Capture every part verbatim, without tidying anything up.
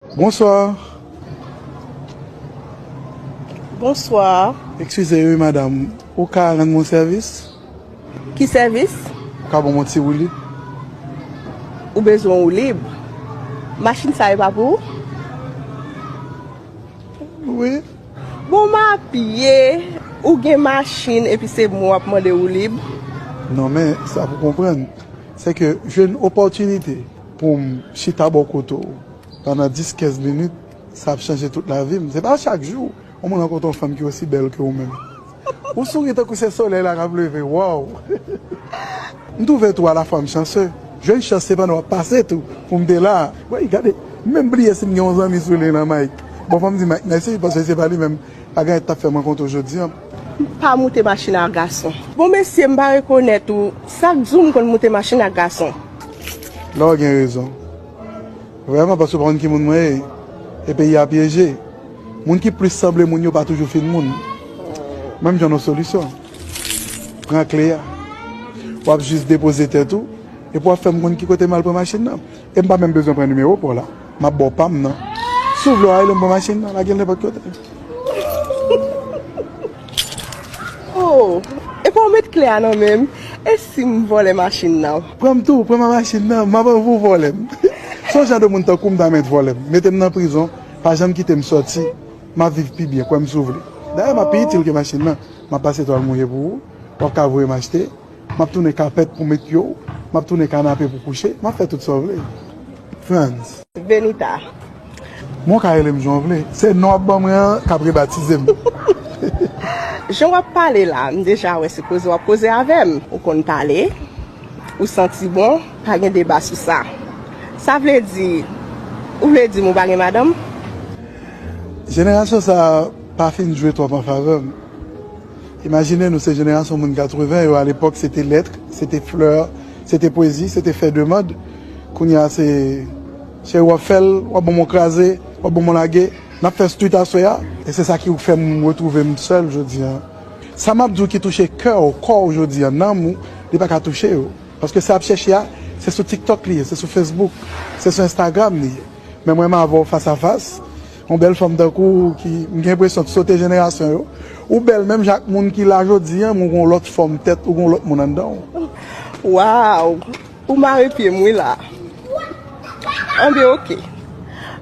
Bonswa. Bonswa. Eskize wi madanm, ou ka rann mwen sèvis? Ki sèvis? Ou ka ban mwen ti woulib? Ou bezwen woulib? Machin sa e pa pou ou? Wi. Bon, m a pye, ou gen machin epi se mwen w ap mande woulib? Non, men sa pou konprann, se ke jwenn opòtinite pou m chita bò kote w pandan dis, kenz minit, sa ap chanje tout lavi m. Se pa chak jou yon moun rankontre yon fanm ki osi bèl ke ou menm. Ou souri tankou se solèy la k ap leve, waw! M twouve tou alafwa m chanse. Jwenn chans se pandan w ap pase tou pou m te la. Woy, gade, m menm bliye si m gen yon zanmi sou liy lan, Mike. Bon, fò m di Mike mèsi, paske se pa li menm, pa gen anyen t ap fè m rankontre w jodi a. M pa moute machin ak gason. Bon, mesye, m pa rekonèt ou. Sak di w m konn moute machin ak gason? La w gen rezon. Vrèman, paske w pa konn ki moun mwen ye. E peyi a pyeje. Moun ki plis sanble moun yo pa toujou fin moun. Mwen, m jwenn yon solisyon. Pran kle a. W ap jis depoze tèt ou, epi w ap fè m konn ki kote m al pran machin nan. E m pa menm bezwen pran nimewo pa w la. M ap ba w pa m nan. Si w vle w a rele m pran machin nan, lage l nenpòt kote. Oh, epa w met kle a nan men m? E si m vòlè machin nan? Pran m tou, pran m a machin nan, m ap anvi w vòlè m. Se yon jan de moun tankou m ta mèt vòlè m. Mete m nan prizon, pa janm kite m sòti. M ap viv pi byen, kwè m si w vle. Dayè, m ap pi itil ke machin nan. M ap pase twal mouye pou ou, w ap ka voye m achte. M ap tounen kapèt pou met yo, m ap tounen kanape pou kouche, m ap fè tout sa w vle. Frantz. Venita. Mwen w ka rele m jan w vle. Se non w ap ban mwen an k ap rebatize m. Jan w ap pale la, m deja wè se koze w ap koze avè m. Ou konn pale, ou santi bon, pa gen deba sou sa. Sa vle di, ou vle di m ou pa gen madanm? Jenerasyon sa a pa fin jwe twòp an favè m. Imajine nou se jenerasyon moun katreven yo, alepòk se te lèt, se te flè, se te pwezi, se te fè demann. Kounye a se cheri w ap fè l, w ap ban m yon kraze, w ap ban m yon lage, n ap fè street aswè a. E se sa ki fè m retwouve m sèl jodi a. Sa m ap di w ki touche kè w, kò w jodi a, nanm ou, li pa ka touche yo. Paske sa y ap chèche a, se sou TikTok li ye, se sou Facebook, se sou Instagram li ye. Men mwen m avè w fas a fas, yon bèl fanm tankou w ki m gen enpresyon t sote jenerasyon yo. Ou bèl menm jan ak moun ki la jodi a, men w gen yon lòt fòm tèt, ou gen yon lòt moun anndan w. Waw! Ou mare pye m wi la. Anben oke.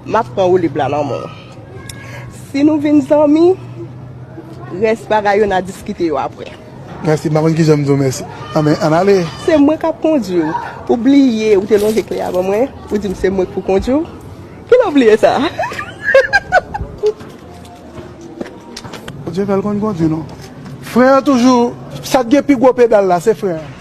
M ap pran woulib la nan men w. Si nou vin zanmi, rès bagay yo n a diskite yo apre. Mèsi, m pa konn kijan m di w mèsi. Anben, ann ale. Se mwen k ap kondui w. Ou bliye ou te lonje kle a ban mwen, ou di m se mwen k pou kondui w. Kilè w bliye sa? Bondye fè l konn kondui non. Fren an toujou, sa k gen pi gwo pedal la, se fren an.